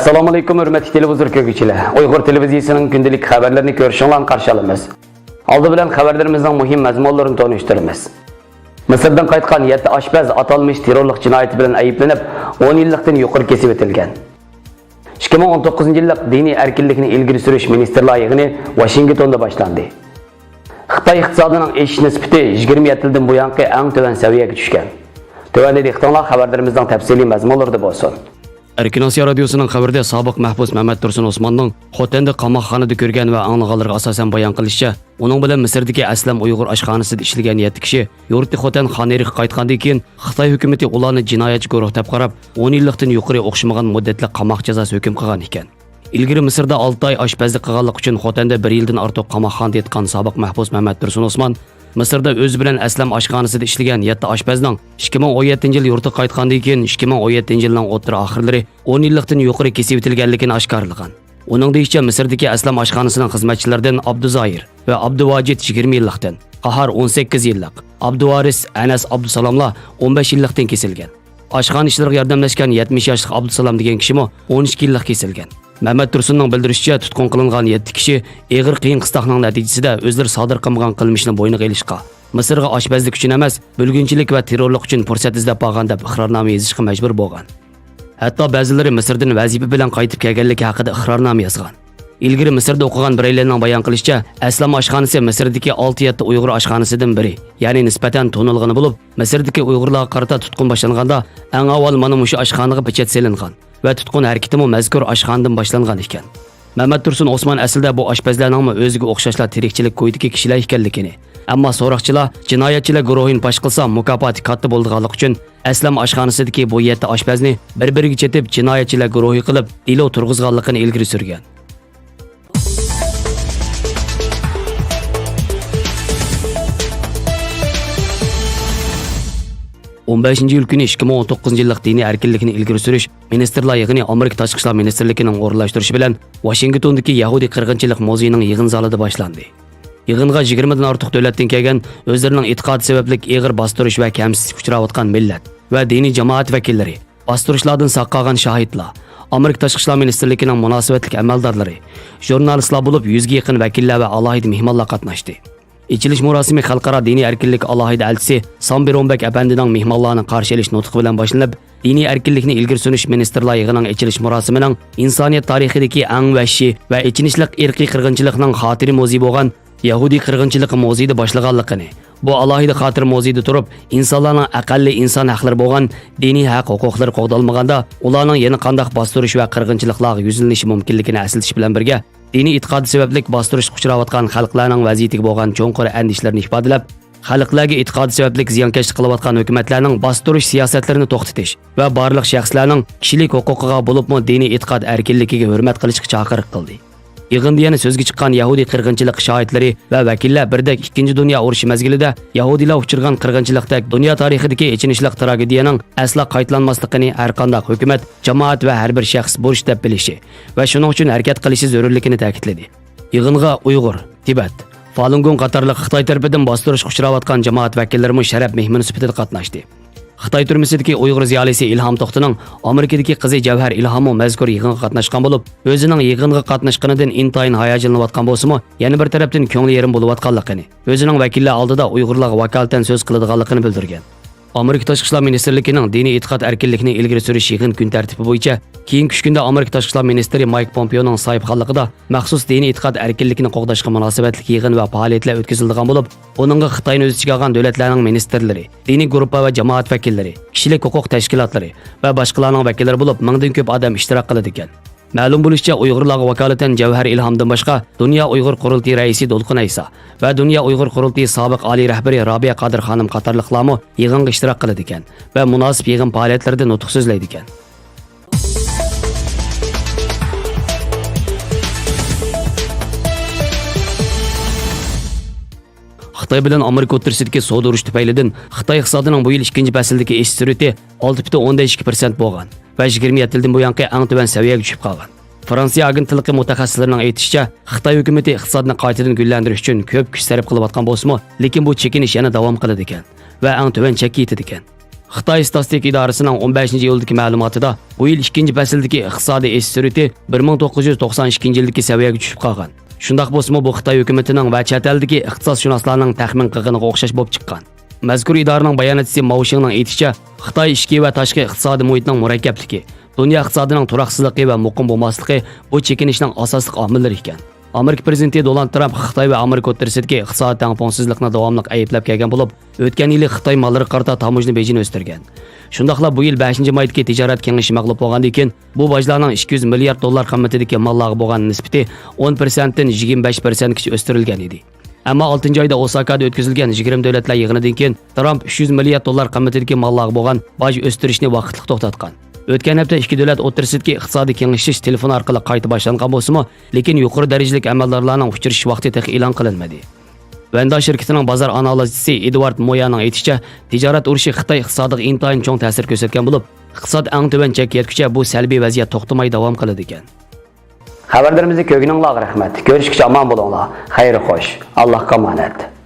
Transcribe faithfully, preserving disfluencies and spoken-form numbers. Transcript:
ئەسسالامۇئەلەيكۇم، ھۆرمەتلىك تېلېۋىزور كۆرگۈچىلەر. ئۇيغۇر تېلېۋىزىيىسىنىڭ كۈندىلىك خەۋەرلىرىنى كۆرۈشۈڭلارنى قارشى ئالىمىز. ئالدى بىلەن خەۋەرلىرىمىزنىڭ مۇھىم مەزمۇنلىرىنى تونۇشتۇرىمىز. مىسىردىن قايتقان يەتتە ئاشپەز ئاتالمىش تېررورلۇق جىنايىتى بىلەن ئەيىبلىنىپ، ئون يىللىقتىن يۇقىرى كېسىۋېتىلگەن. ئىككى مىڭ ئون توققۇزىنچى يىللىق دىنىي ئەركىنلىكنى ئىلگىرى سۈرۈش مىنىستىرلار يىغىنى ۋاشىنگتوندا باشلاندى. خىتاي ئىقتىسادىنىڭ ئېشىش نىسبىتى يىگىرمە يەتتە يىلدىن بۇيانقى ئەڭ تۆۋەن سەۋىيەگە چۈشكەن. تۆۋەندە دىققىتىڭلار خەۋەرلىرىمىزنىڭ تەپسىلىي مەزمۇنلىرىدا بولسۇن. ئەركىن ئاسىيا رادىيوسىنىڭ خەۋىرىدە سابىق مەھبۇس مەمەتتۇرسۇن ئوسماننىڭ خوتەندە قاماقخانىدا كۆرگەن ۋە ئاڭلىغانلىرىغا ئاساسەن بايان قىلىشىچە، ئۇنىڭ بىلەن مىسىردىكى ئەسلەم ئۇيغۇر ئاشخانىسىدا ئىشلىگەن يەتتە كىشى يۇرتى خوتەن خانئېرىغا قايتقاندىن كېيىن، خىتاي ھۆكۈمىتى ئۇلارنى جىنايەتچى گۇرۇھ دەپ قاراپ، ئون يىللىقتىن يۇقىرى ئوخشىمىغان مۇددەتلىك قاماق جازاسى ھۆكۈم قىلغان ئىكەن. ئىلگىرى مىسىردا ئالتە ئاي ئاشپەزلىك قىلغانلىقى ئۈچۈن خوتەندە بىر يىلدىن ئارتۇق قاماقخانىدا ياتقان سابىق مەھبۇس مەمەتتۇرسۇن ئوسمان، مىسىردا ئۆزى بىلەن ئەسلەم ئاشخانىسىدا ئىشلىگەن يەتتە ئاشپەزنىڭ ئىككى مىڭ ئون يەتتىنچى يىل يۇرتىغا قايتقاندىن كېيىن، ئىككى مىڭ ئون يەتتىنچى يىلنىڭ ئوتتۇرا ئاخىرلىرى ئون يىللىقتىن يۇقىرى كېسىۋېتىلگەنلىكىنى ئاشكارىلىغان. ئۇنىڭ دېيىشىچە، مىسىردىكى ئەسلەم ئاشخانىسىنىڭ خىزمەتچىلىرىدىن ئابدۇزاھىر ۋە ئابدۇۋاجىت يىگىرمە يىللىقتىن، قاھار ئون سەككىز يىللىق، ئابدۇۋارىس، ئەنەس، ئابدۇسالاملار ئون بەش يىللىقتىن كېسىلگەن. ئاشخانا ئىشلىرىغا ياردەملەشكەن يەتمىش ياشلىق ئابدۇسالام دېگەن كىشىمۇ ئون ئىككى يىللىق كېسىلگەن. مەمەت تۇرسۇننىڭ بىلدۈرۈشىچە، تۇتقۇن قىلىنغان يەتتە كىشى ئېغىر قىيىن قىستاقنىڭ نەتىجىسىدە ئۆزلىرى سادىر قىلمىغان قىلمىشنى بوينىغا ئېلىشقا، مىسىرغا ئاشپەزلىك ئۈچۈن ئەمەس، بۆلگۈنچىلىك ۋە تېررورلۇق ئۈچۈن پۇرسەت ئىزدەپ بارغان دەپ ئىقرارنامە يېزىشقا مەجبۇر بولغان. ھەتتا بەزىلىرى مىسىردىن ۋەزىپە بىلەن قايتىپ كەلگەنلىكى ھەققىدە ئىقرارنامە يازغان. ئىلگىرى مىسىردا ئوقۇغان بىرەيلەننىڭ بايان قىلىشىچە، ئەسلام ئاشخانىسى مىسىردىكى ئالتە يەتتە ئۇيغۇر ئاشخانىسىدىن بىرى، يەنى نىسبەتەن تونۇلغىنى بولۇپ، مىسىردىكى ئۇيغۇرلارغا قارىتا تۇتقۇن باشلانغاندا، ئەڭ ئاۋۋال مانا مۇشۇ ئاشخانىغا پېچەت سېلىنغان ۋە تۇتقۇن ھەرىكىتىمۇ مەزكۇر ئاشخانىدىن باشلانغان ئىكەن. مەمەت تۇرسۇن ئوسمان ئەسلىدە بۇ ئاشپەزلەرنىڭمۇ ئۆزىگە ئوخشاشلا تىرىكچىلىك كويىدىكى كىشىلەر ئىكەنلىكىنى، ئەمما سوراقچىلار جىنايەتچىلەر گۇرۇھىنى پاش قىلسا، مۇكاپاتى كاتتا بولىدىغانلىقى ئۈچۈن، ئەسلەم ئاشخانىسىدىكى بۇ يەتتە ئاشپەزنى بىر-بىرىگە چېتىپ، جىنايەتچىلەر گۇرۇھى قىلىپ، دېلو تۇرغۇزغانلىقىنى ئىلگىرى سۈرگەن. ئون بەشىنچى ئىيۇل كۈنى ئىككى مىڭ ئون توققۇزىنچى يىللىق دىنىي ئەركىنلىكنى ئىلگىرى سۈرۈش مىنىستىرلار يىغىنى ئامېرىكا تاشقى ئىشلار مىنىستىرلىكىنىڭ ئورۇنلاشتۇرۇشى بىلەن ۋاشىنگتوندىكى يەھۇدىي قىرغىنچىلىق مۇزېيىنىڭ يىغىن زالىدا باشلاندى. يىغىنغا يىگىرمىدىن ئارتۇق دۆلەتتىن كەلگەن، ئۆزلىرىنىڭ ئېتىقادى سەۋەبلىك ئېغىر باستۇرۇش ۋە كەمسىتىشكە ئۇچراۋاتقان مىللەت ۋە دىنىي جامائەت ۋەكىللىرى، باستۇرۇشلاردىن ساق قالغان شاھىتلار، ئامېرىكا تاشقى ئىشلار مىنىستىرلىكىنىڭ مۇناسىۋەتلىك ئەمەلدارلىرى، ژۇرنالىستلار بولۇپ يۈزگە يېقىن ۋەكىللەر ۋە ئالاھىدە مېھمانلار قاتناشتى. ئېچىلىش مۇراسىمى خەلقئارا دىنىي ئەركىنلىك ئالاھىدە ئەلچىسى سامبى رومبەك ئەپەندىنىڭ مېھمانلارنى قارشى ئېلىش نۇتقى بىلەن باشلىنىپ، دىنىي ئەركىنلىكنى ئىلگىرى سۈرۈش مىنىستىرلار يىغىنىنىڭ ئېچىلىش مۇراسىمىنىڭ ئىنسانىيەت تارىخىدىكى ئەڭ ۋەھشىي ۋە ئېچىنىشلىق ئىرقىي قىرغىنچىلىقنىڭ خاتىرە مۇزېيى بولغان يەھۇدىي قىرغىنچىلىقى مۇزېيىدا باشلىغانلىقىنى، بۇ ئالاھىدە خاتىرە مۇزېيىدا تۇرۇپ، ئىنسانلارنىڭ ئەقەللىي ئىنسان ھەقلىرى بولغان دىنىي ھەق ھوقۇقلىرى قوغدالمىغاندا، ئۇلارنىڭ يەنە قانداق باستۇرۇش ۋە قىرغىنچىلىقلارغا يۈزلىنىشى مۇمكىنلىكىنى ئەسلىتىش بىلەن بىرگە، دىنىي ئېتىقادى سەۋەبلىك باستۇرۇشقا ئۇچراۋاتقان خەلقلەرنىڭ ۋەزىيىتىگە بولغان چوڭقۇر ئەندىشىلىرىنى ئىپادىلەپ، خەلقلەرگە ئېتىقادى سەۋەبلىك زىيانكەشلىك قىلىۋاتقان ھۆكۈمەتلەرنىڭ باستۇرۇش سىياسەتلىرىنى توختىتىش ۋە بارلىق شەخسلەرنىڭ كىشىلىك ھوقۇقىغا، بولۇپمۇ دىنىي ئېتىقاد ئەركىنلىكىگە ھۆرمەت قىلىشقا چاقىرىق قىلدى. يىغىندا يەنە سۆزگە چىققان يەھۇدىي قىرغىنچىلىقى شاھىتلىرى ۋە ۋەكىللەر بىردەك ئىككىنچى دۇنيا ئۇرۇشى مەزگىلىدە يەھۇدىيلار ئۇچرىغان قىرغىنچىلىقتەك دۇنيا تارىخىدىكى ئېچىنىشلىق تراگېدىيەنىڭ ئەسلا قايتىلانماسلىقىنى ھەر قانداق ھۆكۈمەت، جامائەت ۋە ھەر بىر شەخس بۇرچ دەپ بىلىشى ۋە شۇنىڭ ئۈچۈن ھەرىكەت قىلىشى زۆرۈرلۈكىنى تەكىتلىدى. يىغىنغا ئۇيغۇر، تىبەت، فالۇنگوڭ قاتارلىق خىتاي تەرىپىدىن باستۇرۇشقا ئۇچراۋاتقان جامائەت ۋەكىللىرىمۇ شەرەپ مېھمىنى سۈپىتىدە قاتناشتى. خىتاي تۈرمىسىدىكى ئۇيغۇر زىيالىيسى ئىلھام توختىنىڭ ئامېرىكىدىكى قىزى جەۋھەر ئىلھاممۇ مەزكۇر يىغىنغا قاتناشقان بولۇپ، ئۆزىنىڭ يىغىنغا قاتناشقىنىدىن ئىنتايىن ھاياجانلىنىۋاتقان بولسىمۇ، يەنە بىر تەرەپتىن كۆڭلى يېرىم بولۇۋاتقانلىقىنى، ئۆزىنىڭ ۋەكىللەر ئالدىدا ئۇيغۇرلارغا ۋاكالىتەن سۆز قىلىدىغانلىقىنى بىلدۈرگەن. ئامېرىكا تاشقى ئىشلار مىنىستىرلىكىنىڭ دىنىي ئېتىقاد ئەركىنلىكىنى ئىلگىرى سۈرۈش يىغىن كۈن تەرتىپى بويىچە كېيىنكى ئۈچ كۈندە ئامېرىكا تاشقى ئىشلار مىنىستىرى مايك پومپېئونىڭ ساھىبخانلىقىدا مەخسۇس دىنىي ئېتىقاد ئەركىنلىكىنى قوغداشقا مۇناسىۋەتلىك يىغىن ۋە پائالىيەتلەر ئۆتكۈزۈلىدىغان بولۇپ، ئۇنىڭغا خىتاينى ئۆز ئىچىگە ئالغان دۆلەتلەرنىڭ مىنىستىرلىرى، دىنىي گۇرۇپپا ۋە جامائەت ۋەكىللىرى، كىشىلىك ھوقۇق تەشكىلاتلىرى ۋە باشقىلارنىڭ ۋەكىللىرى بولۇپ، مىڭدىن كۆپ ئادەم ئىشتىراك قىلىدىكەن. مەلۇم بولۇشىچە، ئۇيغۇرلارغا ۋاكالىتەن جەۋھەر ئىلھامدىن باشقا، دۇنيا ئۇيغۇر قۇرۇلتىيى رەئىسى دولقۇن ئەيسا ۋە دۇنيا ئۇيغۇر قۇرۇلتىيى سابىق ئالىي رەھبىرى رابىيە قادىر خانىم قاتارلىقلارمۇ يىغىنغا ئىشتىراك قىلىدىكەن ۋە مۇناسىپ يىغىن پائالىيەتلىرىدە نۇتۇق سۆزلەيدىكەن. خىتاي بىلەن ئامېرىكا ئوتتۇرىسىدىكى سودا ئۇرۇشى تۈپەيلىدىن خىتاي ئىقتىسادىنىڭ بۇ يىل ئىككىنچى پەسىلدىكى ئېشىش سۈرئىتى ئالتە پۈتۈن ئوندىن ئىككى پىرسەنت بولغان ۋە يىگىرمە يەتتە يىلدىن بۇيانقى ئەڭ تۆۋەن سەۋىيەگە چۈشۈپ قالغان. فرانسىيە ئاگېنتلىقى مۇتەخەسسىسلىرىنىڭ ئېيتىشىچە، خىتاي ھۆكۈمىتى ئىقتىسادنى قايتىدىن گۈللەندۈرۈش ئۈچۈن كۆپ كۈچ سەرپ قىلىۋاتقان بولسىمۇ، لېكىن بۇ چېكىنىش يەنە داۋام قىلىدىكەن ۋە ئەڭ تۆۋەن چەككە يېتىدىكەن. خىتاي ستاتىستىكا ئىدارىسىنىڭ ئون بەشىنچى ئىيۇلدىكى مەلۇماتىدا، بۇ يىل ئىككىنچى پەسىلدىكى ئىقتىسادىي ئېشىش سۈرئىتى بىر مىڭ توققۇز يۈز توقسان ئىككىنچى يىلدىكى سەۋىيەگە چۈشۈپ قالغان. شۇنداق بولسىمۇ، بۇ خىتاي ھۆكۈمىتىنىڭ ۋە چەت ئەلدىكى ئىقتىسادشۇناسلارنىڭ تەخمىن قىلغىنىغا ئوخشاش بولۇپ چىققان. مەزكۇر ئىدارىنىڭ باياناتچىسى ماۋ شىڭنىڭ ئېيتىشىچە، خىتاي ئىچكى ۋە تاشقى ئىقتىسادىي مۇھىتنىڭ مۇرەككەپلىكى، دۇنيا ئىقتىسادىنىڭ تۇراقسىزلىقى ۋە مۇقىم بولماسلىقى بۇ چېكىنىشنىڭ ئاساسلىق ئامىللىرى ئىكەن. ئامېرىكا پىرېزىدېنتى دونالد ترامپ خىتاي ۋە ئامېرىكا ئوتتۇرىسىدىكى ئىقتىسادىي تەڭپۇڭسىزلىقنى داۋاملىق ئەيىبلەپ كەلگەن بولۇپ، ئۆتكەن يىلى خىتاي ماللىرىغا قارىتا تاموژنا بېجىنى ئۆستۈرگەن. شۇنداقلا بۇ يىل بەشىنچى مايدىكى تىجارەت كېڭىشى مەغلۇپ بولغاندىن كېيىن، بۇ باجلارنىڭ ئىككى يۈز مىليارد دوللار قىممىتىدىكى ماللارغا بولغان نىسبىتى ئون پىرسەنتتىن يىگىرمە بەش پىرسەنتكىچە ئۆستۈرۈلگەن ئىدى. ئەمما ئالتىنچى ئايدا ئوساكادا ئۆتكۈزۈلگەن يىگىرمە دۆلەتلەر يىغىنىدىن كېيىن، ترامپ ئۈچ يۈز مىليارد دوللار قىممىتىدىكى ماللارغا بولغان باج ئۆستۈرۈشنى ۋاقىتلىق توختاتقان. ئۆتكەن ھەپتە ئىككى دۆلەت ئوتتۇرىسىدىكى ئىقتىسادىي كېڭىشىش تېلېفون ئارقىلىق قايتا باشلانغان بولسىمۇ، لېكىن يۇقىرى دەرىجىلىك ئەمەلدارلارنىڭ ئۇچرىشىش ۋاقتى تېخى ئېلان قىلىنمىدى. ۋەندا شىركىتىنىڭ بازار ئانالىزچىسى ئېدۋارد مويانىڭ ئېيتىشىچە، تىجارەت ئۇرۇشى خىتاي ئىقتىسادىغا ئىنتايىن چوڭ تەسىر كۆرسەتكەن بولۇپ، ئىقتىساد ئەڭ تۆۋەن چەككە يەتكۈچە بۇ سەلبىي ۋەزىيەت توختىماي داۋام قىلىدىكەن. خەۋەرلىرىمىزنى كۆرگىنىڭلارغا رەھمەت. كۆرۈشكىچە ئامان بولۇڭلار. خەير خوش. ئاللاھقا ئامانەت.